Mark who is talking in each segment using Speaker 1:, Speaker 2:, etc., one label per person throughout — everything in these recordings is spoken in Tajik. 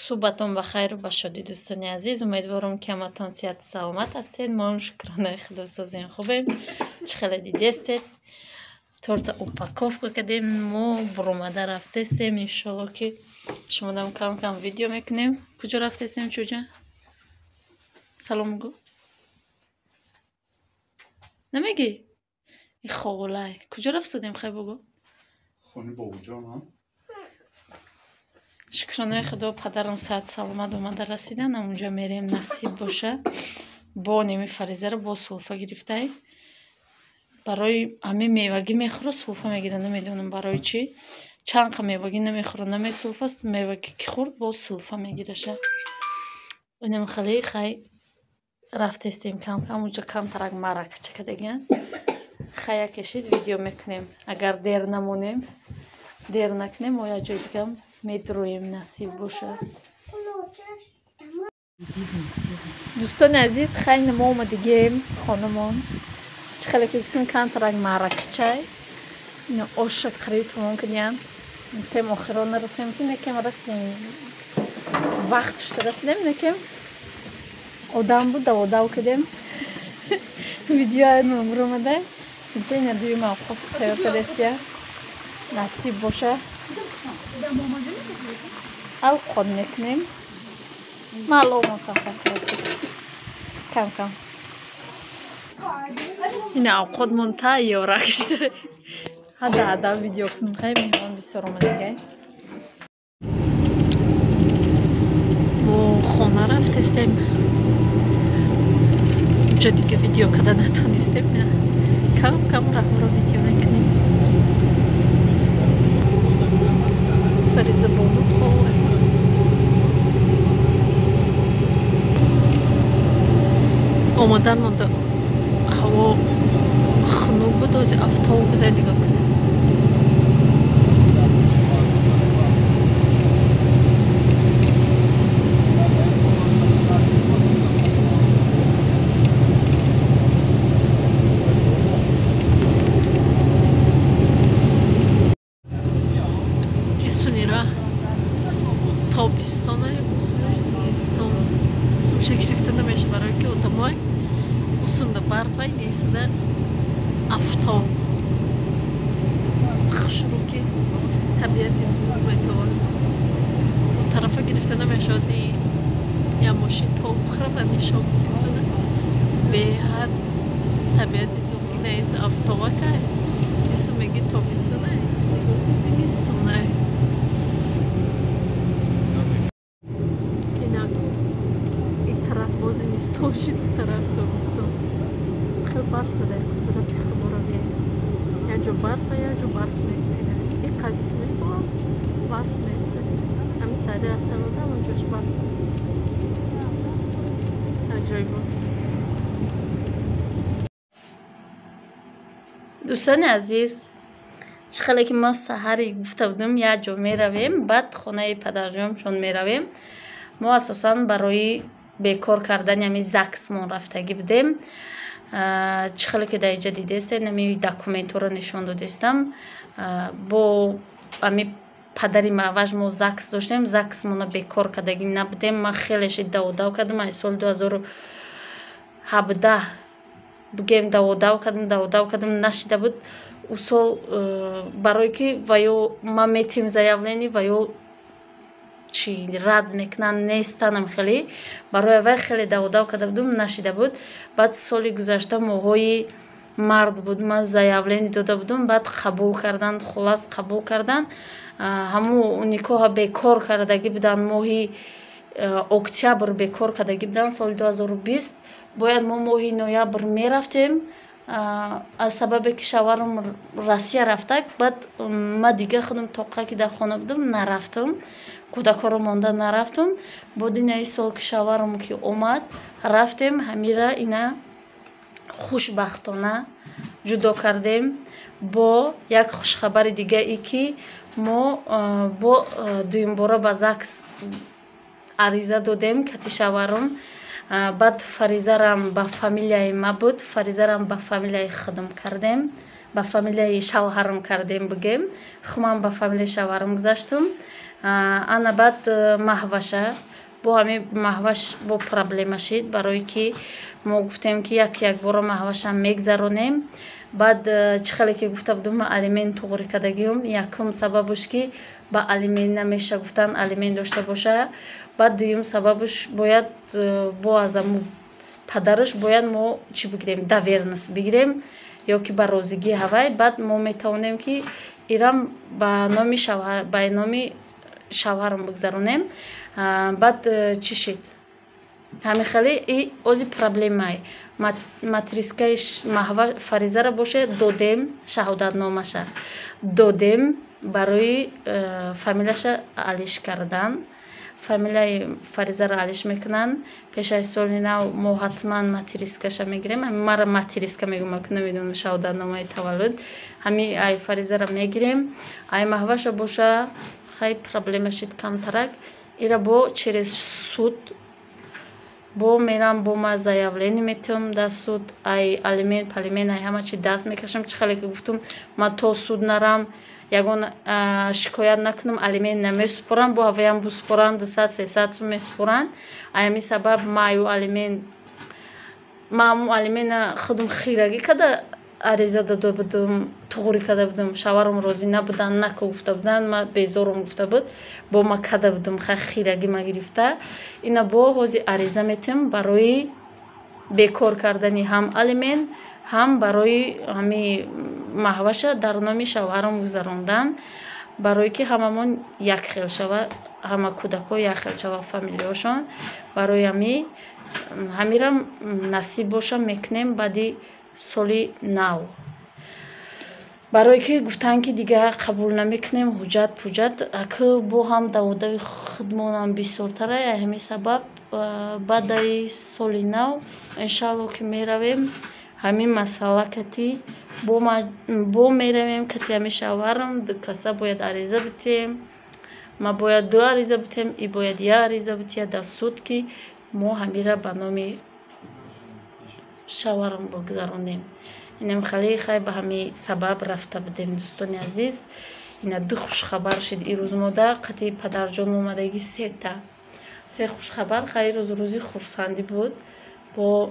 Speaker 1: Субҳатон ба хайру ба шодӣ, дӯстони азиз. Умедворам, ки ҳаматон сиҳату саломат ҳастед. Мо ҳам шукронаи худо созем, хубем. Чӣ хеле дидестед, торта упаковка кардем, мо буромада рафтестем. Иншолло, ки шумодам кам кам видео мекунем. Куҷо рафтестем, чӯҷа? Салом гӯ. Намегӣ? И ховулай. Куҷо рафтодем, хай бугӯ?
Speaker 2: Хони бобоҷон, ҳа?
Speaker 1: Шукронаи худо, падарам саат саломат омада расидан. Онҷа мерем, насиб боша. Бо неми Фаризаро бо сулфа гирифтай. Барои ҳамин мевагӣ мехӯра, сулфа мегира, намедонам барои чӣ. Чанд қа мевагӣ намехӯра, намесулфа, мевагӣ ки хӯрд, боз сулфа мегираша. Инам хеле хай рафтестем, кам кам унҷа камтарак маъракача кардагиан. Хай якешид видео мекунем. Агар дер намонем, дер накунем, мо як ҷои дигам медроем, насиб боша. Дӯстони азиз, хайна мо омадигем хонамон. Чӣ хеле ки гуфтем, камтарак маъракачай. Ино оша қариб тамом кардиям. Гуфтем, охирон нарасем, ки некем расидем. Вақт шуда расидем, некем одам буд, даводав кардем. Видеои номр омада. Инҷа ина дуюм авқот тайёр кардастия. Насиб боша. Авқот мекунем. Маълум кам кам. Ина авқотмон тайёрак шуда. Ҳада ҳада видео кунем, хай меҳмон бисёр омадагай. Бо хона рафтестем. Унҷо дига видео карда натонистем, на. Кам кам раҳмро видео мекунем. Фариза бону ховай. Омадан монда ҳаво хунук буд, ози афтоб буда, нигоҳ кунед. Исунира тобистона, усунаш зимистон. Усумша гирифта намеша, барои ки одамой усунда барфай, несуда афтоб. Хушрӯ ки табиати метавон. У тарафа гирифта намеша, ози я мошин тоб бихӯра, баъд нишон тимтона. Беҳад табиати зуги нест, афтобакай. Ису меги тобистона, ису нигоҳ зимистона. Инак ин тараф боз зимистон шид, у тараф тобистон. Хел барф зада, қудрати худоро бин. Як ҷо барфа, як ҷо барф нест. Ин қадисмои бо барф нест. Ҳами сари рафтан одам онҷош барф. Аҷоибот. Дӯстони азиз, чӣ хеле ки мо саҳари гуфта будем, як ҷо меравем, баъд хонаи падарҷоншон меравем. Мо асосан барои бекор кардани ҳамин ЗАГСмон рафтагӣ будем. Чӣ хеле ки дар инҷа дидестед, ҳамин документҳоро нишон додестам. Бо ҳамин падари маъваж мо ЗАГС доштем, ЗАГСмонро бекор кардагӣ набудем. Ман хеле шид даводав кардам, аз соли 2017 бигем даводав кардам, даводав кардам, нашида буд. У сол барое ки ваё ман метим заявление, ваё чи рад мекунанд, нестанам хеле. Барои вай хеле даводав карда будум, нашида буд. Баъд соли гузашта моҳҳои март буд, ман заявление дода будум, баъд қабул карданд, хулас қабул карданд. Ҳамун никоҳа бекор кардагӣ буданд, моҳи октябр бекор кардагӣ буданд соли 2020. Бояд мо моҳи ноябр мерафтем. Аз сабабе ки шавҳарам Россия рафтак, баъд ман дига худам тоқа ки дар хона будам, нарафтам. Кӯдакҳоро монда нарафтам. Бод ина ин сол ки шавҳарам ки омад, рафтем, ҳамира ина хушбахтона ҷудо кардем. Бо як хушхабари дига и ки мо бо дуюмбора ба ЗАГС ариза додем кати шавҳарам. Баъд Фаризарам ба фамилияи ма буд, Фаризарам ба фамилияи худам кардем, ба фамилияи шавҳарам кардем, бигем. Хумам ба фамилияи шавҳарам гузаштум. Ана баъд Маҳваша бо ҳамин Маҳваш бо проблема шид, барое ки мо гуфтем, ки як якбора Маҳвашам мегзаронем. Баъд чӣ хеле ки гуфта будум, алимент туғри кардагиюм. Якум сабабш, ки ба алимент намеша гуфтан, алимент дошта боша. Баъд дуюм сабабш, бояд бо аз аму падараш бояд мо чӣ бигирем, доверенность бигирем ё ки ба розигии ҳавай. Баъд мо метавонем, ки ирам ба номи шавҳар, ба номи шавҳарам бигзаронем. Баъд чӣ шид, ҳамин хеле и ози проблемае. Материнскаи Маҳва Фаризара боше додем, шаҳодатномаша додем барои фамилияша алиш кардан. Фамилияи Фаризаро алиш мекунанд пешаи соли нав. Мо ҳатман материнскаша мегирем. Мара материнска мегӯм, намедонам, шаҳодатномаи таваллуд ҳами ай Фаризара мегирем. Ай Маҳваша боша, хай, проблема шид камтарак. Ира бо через суд бо мерам, бо ма заявление метавам дар суд. Ай алимент, палимент, ай ҳама чи даст мекашам. Чӣ хеле ки гуфтум, ма то суд нарам, ягон шикоят накунам, алимент намесупорам. Бо ҳавоям бусупоранд, 200, 300 сум месупоранд. Ай ҳамин сабаб ма аю алимент, ма ҳамун алимента худам хирагӣ када ариза дода будум, туғрӣ карда будум. Шавҳарам розӣ набуданд, наку гуфта буданд, ма безорум гуфта буд, бо ма када будум. Хай, хирагӣ ма гирифта. Ина бо ҳози ариза метиҳам барои бекор кардани ҳам алимент, ҳам барои ҳами Маҳваша дар номи шавҳарам гузарондан, барое ки ҳамамон якхел шава, ҳама кӯдакҳо якхел шава фамилияҳошон. Барои ҳамирам насиб боша, мекунем баъди соли нав, барое ки гуфтанд, ки дигар қабул намекунем ҳуҷҷат пуҷҷат аки бо ҳам даводави худмонам бисёртара. Ҳамин сабаб баъдаи соли нав, иншаалло, ки меравем ҳамин масъала кати бо меравем кати ҳамин шавҳарам. Ду каса бояд ариза битиҳем. Ма бояд ду ариза битиҳем, и бояд як ариза битиҳад дар суд, ки мо ҳамира ба номи шавҳарам бигзаронем. Инам хеле, хай, ба ҳамин сабаб рафта будем, дӯстони азиз. Ина ду хушхабар шид ирӯз мода қати падарҷон омадагӣ, сета се хушхабар. Хай, ирӯз рӯзи хурсандӣ буд. Бо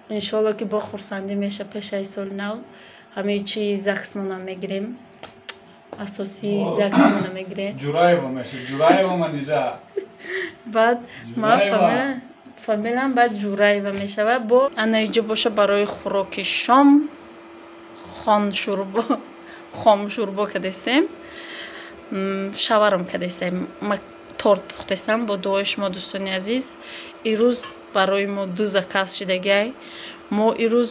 Speaker 1: иншоалло, ки бо хурсандӣ меша пешаи соли нав. Ҳамин чи ЗАГСмона мегирем, асосии ЗАГСмона мегирем.
Speaker 2: Ҷураева меша, Ҷураева Манижа.
Speaker 1: Баъд ма фамилиям баъд Ҷураева мешавад. Бо ана иҷо боша, барои хӯроки шом хоншӯрбо, хомшӯрбо кадестем, шаварам кадестем, ма торт пухтестам бо дуои шумо, дӯстони азиз. Ирӯз барои мо ду заказ шидагиай. Мо ирӯз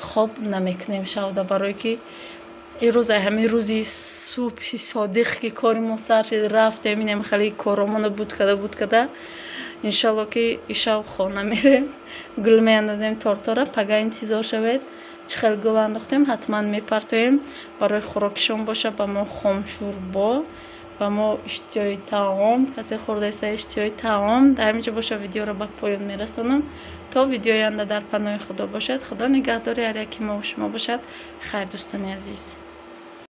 Speaker 1: хоб намекунем шавда, барое ки ирӯз ай ҳамин рӯзи субҳи содиқ, ки кори мо сар шид, рафтем, инам хеле коромона буд када, буд када. Иншалло, ки ишав хона мерем, гул меандозем тортора. Пага интизор шавед, чӣ хел гул андохтем, ҳатман мепартоем. Барои хӯрокишон боша, ба мо хомшӯрбо, ба мо иштиҳои таом. Касе хӯрдаиста, иштиҳои таом. Дар ҳамин ҷо боша, видеоро ба поён мерасонам. То видеои оянда дар паноҳи Худо бошад. Худо нигаҳдори ҳар яки мову шумо бошад. Хайр, дӯстони азиз.